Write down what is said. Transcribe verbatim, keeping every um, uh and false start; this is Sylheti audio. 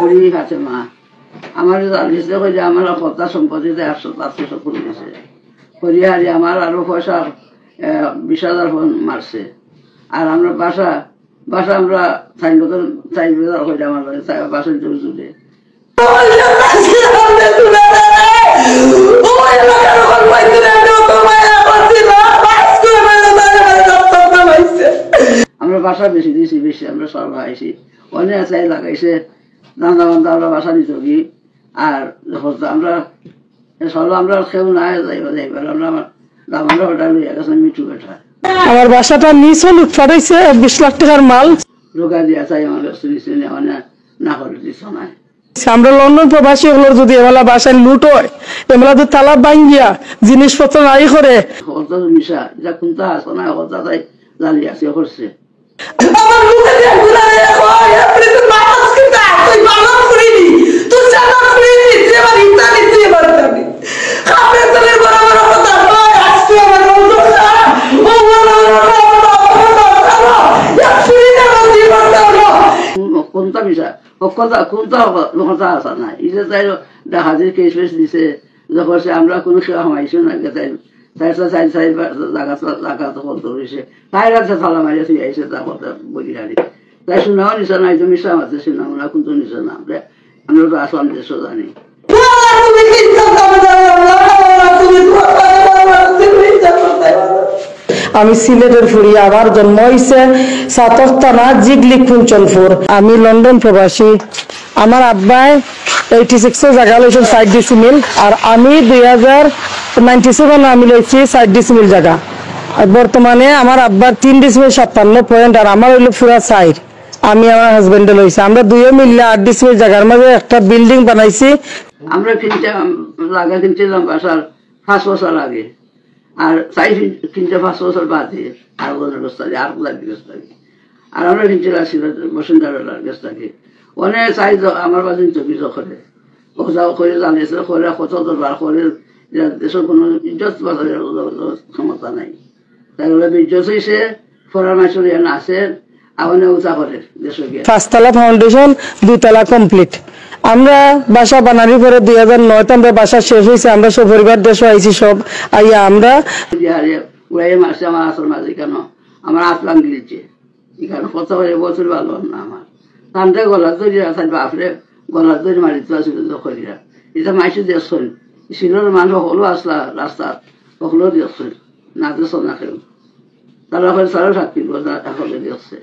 করি ফাতেমা, আমার জাল দিছে কই যে আমার কত সম্পত্তিতে একশো পাঁচশো করে দিছে। করি হারি আমার আরো পয়সা, আহ, বিশ হাজার ফোন মারছে। আর আমরা বাসা, বাসা আমরা চার বছর, চার বছর হইলে আমার বাসা তো জুড়ে। আমরা বাসা বেশি দিছি, বেশি আমরা সব আইছি, অনেক চাই লাগাইছে, দান্দা বান্দা আমরা বাসা নিত কি, আর হয়তো আমরা সব আমরা কেউ না যাইবার যাইবার আমরা আমার দামান্ডা বেটা লইয়া গেছে মিঠু বেটা। আমার বাসাটা নিচে লুটপাট হইছে বিশ লাখ টাকার মাল। রোগা দিয়া চাই আমার কাছে নিচে নিয়ে মানে না হলে দিত না। আমরা লন্ডন প্রবাসী হলো যদি এবেলা বাসায় লুট হয়, এবেলা তো তালা ভাঙ্গিয়া জিনিসপত্র নাই করে। হকলতা তো মিশা, যা কুন্তা আছে না, হকলতা তাই জালি আছে করছে। আমার মুখে দিয়ে ঘুরে রে, কয়, "আপনি তো বাতাস কিতা? তুই বাতাস করিনি, তুই চাতা করিনি, তুই আমার ইত্যাদি, তুই আমার ইত্যাদি।" আপনি তো বড় বড় কথা কয়, আজকে আমার অন্তরটা, ও বড় বড় কথা, বড় বড় কথা, বড়, এক মিনিট আমার জীবনটা হলো। কোনটা মিশা? ও কথা, কোনটা কথা আছে না? এই যে তাই ডাকাতির কেস ফেস দিছে, যখন সে আমরা কোনো কেউ হামাইছে না, তাই, তাই তো তাই, তাই জায়গা তো, জায়গা তো বন্ধ রয়েছে। তাই রাতে তালা মারিয়া তুই আইসে, তা কথা বলি হারি। তাই শোনাও নিছে না, এই তো মিশা মারতে শুনলাম না, কোন তো নিছে না। আমরা, আমরা তো আসলাম দেশও জানি। আমি সিলেটের ফুড়ি, আমার জন্ম হইছে সাতক থানা জিগলি কুঞ্চনপুর। আমি লন্ডন প্রবাসী। আমার আব্বায় এইটি সিক্সে জায়গা লইছেন ষাট ডিসিমিল, আর আমি দুই হাজার নাইনটি সেভেন আমি লইছি ষাট ডিসিমিল জায়গা। আর বর্তমানে আমার আব্বার তিন ডিসিমিল সাতান্ন পয়েন্ট, আর আমার হইলো পুরা চাইর। আমি আমার হাজবেন্ডে লইছি, আমরা দুইও মিললে আট ডিসিমিল জায়গার মাঝে একটা বিল্ডিং বানাইছি। আমরা কিনতে, জায়গা কিনছিলাম বাসার পাঁচ বছর আগে, আর চাই কিনতে পাঁচ বছর বাদে আর ওদের ব্যবস্থা নেই, আর ওদের ব্যবস্থা নেই। আর আমরা কিনছিলাম সিলেট বসুন্ধরার ব্যবস্থা নেই। অনেক চাই তো আমার বাজে তো কিছু করে, কোথাও করে জানিয়েছে, করে কত দরবার করে, দেশের কোনো ইজ্জত বাঁচানোর ক্ষমতা নাই। তাই বলে বিদ্যুৎ হইছে, ফরার মাসুর ইয়ান আছে, আগুনে উঠা করে দেশে গিয়া। পাঁচতলা ফাউন্ডেশন, দুতলা কমপ্লিট। আমরা বাসা বানানির পরে দুই হাজার নয়তে আমরা বাসা শেষ হইছে, আমরা সব পরিবার দেশে আইছি সব। আইয়া আমরা যে আরে উড়াইয়ে মারছে আমার আসল মাঝে কেন? আমার আত ভাঙি দিচ্ছে। এখানে কত করে বছর ভালো না আমার। তান্ডে গলা ধরি রাখার বাপরে, গলা ধরি মারি তো আসলে তো করিয়া। এটা মাইসে দেশ হইল। সিলেটর মানুষ হলো আসলা রাস্তা, হলো দেশ হইল। না দেশ না কেউ। তারা হয়তো তারা সাক্ষী বলে, তারা হলে দেখছে।